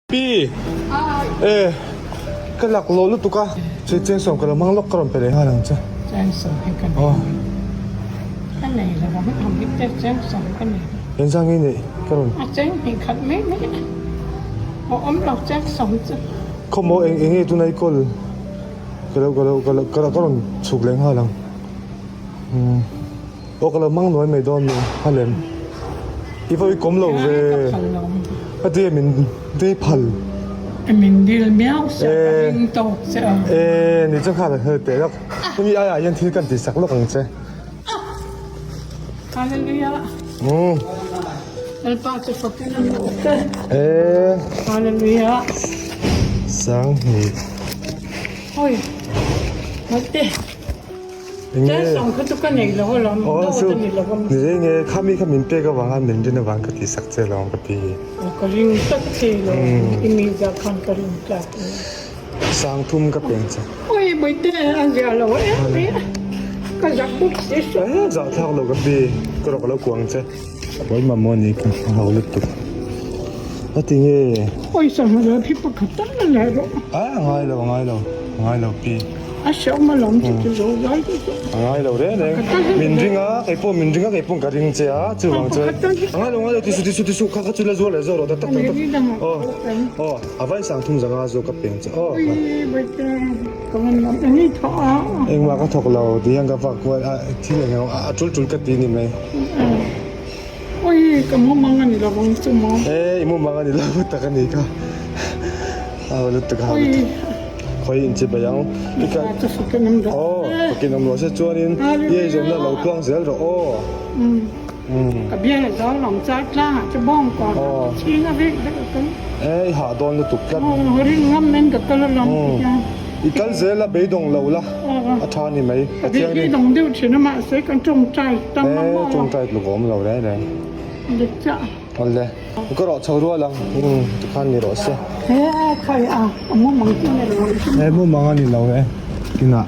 Pi! E! Ka lak lo lutuk a, che chengsawm ka lo hmang lawk ka rawn pe leh nghal ang che. Chengsawm hi ka nei lo. Ka nei lo ang ang hi te chengsawm ka nei lo. Engzah nge neih ka rawn. A cheng hnih khat mai mai a. Aw awm lo chengsawm chu. Khawmaw eng eng nge tuna i call ka lo ka lo ka lo ka rawn chhuk leh nghal ang. Umm. Aw ka lo hmang nuai mai dawn mi a lem. I vawi kawm lo ve. Ka ti min dei phal. Min dil miau sia ka ring tawk che a. E ni chu kha la hel teh lawk. Hemi aiah hian thil kan ti sak lawk ang che. Hallelujah. Umm. Lalpa chu fakin a ni che. E. Hallelujah. Sanghnih. Oi. Mate. Chelsawng kha chu ka nei lo alawm, dawt a ni lo a Ni reng e, khami kha min pek avanga min rin avang ka tihsak che alawm ka ti. Aw ka ring tlat thei lo, i mi zah khan ka ring tlat a ni. Sangthum ka peng che. Oi Bawihte a ziah lo em mai a, ka zak bawk si suh. Eh zah thlak lo ka pi, ka rawk lo kuang che. Khawi mamawh ni ka hau lutuk. A ti nge? Oi sangha rel hi pakhat tal a leh rawh. A ngai lo a ngai lo a ngai lo pi. A hreawm alawm chu chu zo zai te chu. A ngai lo reng reng. Min ring a kei pawh min ring a kei pawh ka ring che a chuvang chuan a ngai lo a ngai lo ti suh ti suh ti suh kha kha chu la zuar leh zawk rawh tak tak tak tak. Aw aw a vain sang thum zanga zawk ka peng che aw. Oi Bawihte ka van lam eng i thawk a. Engmah ka thawk lo ti hian ka vak kual a thil eng emaw a tul tul ka ti ni mai. Oi ka mumang a ni lo ang chu maw. E i mumang a ni lo tak a ni kha. A lutuk a lutuk. Khawi in chi bai ang. Aw fakin awm rawh se chuanin i eizawnna lo tluang zel rawh aw. Ka bial a zo lo char tlangah chu bawng kawn a chhing a vek vek a kal. E i hah dawn lutuk tlat. Aw rin ngam men ka kal alawm ti hian. I kal zel a beidawng lo la a tha ni mai. Ka beidawng deuh thin a mahse kan tawngtai tam a maw. E tawngtai tluk a awm lo reng reng. Dik chiah. Awle ka rawh chho rual ang tikhan ni rawh se. He khai a a mumang chu a ni lo. E mumang a ni lo e kinah.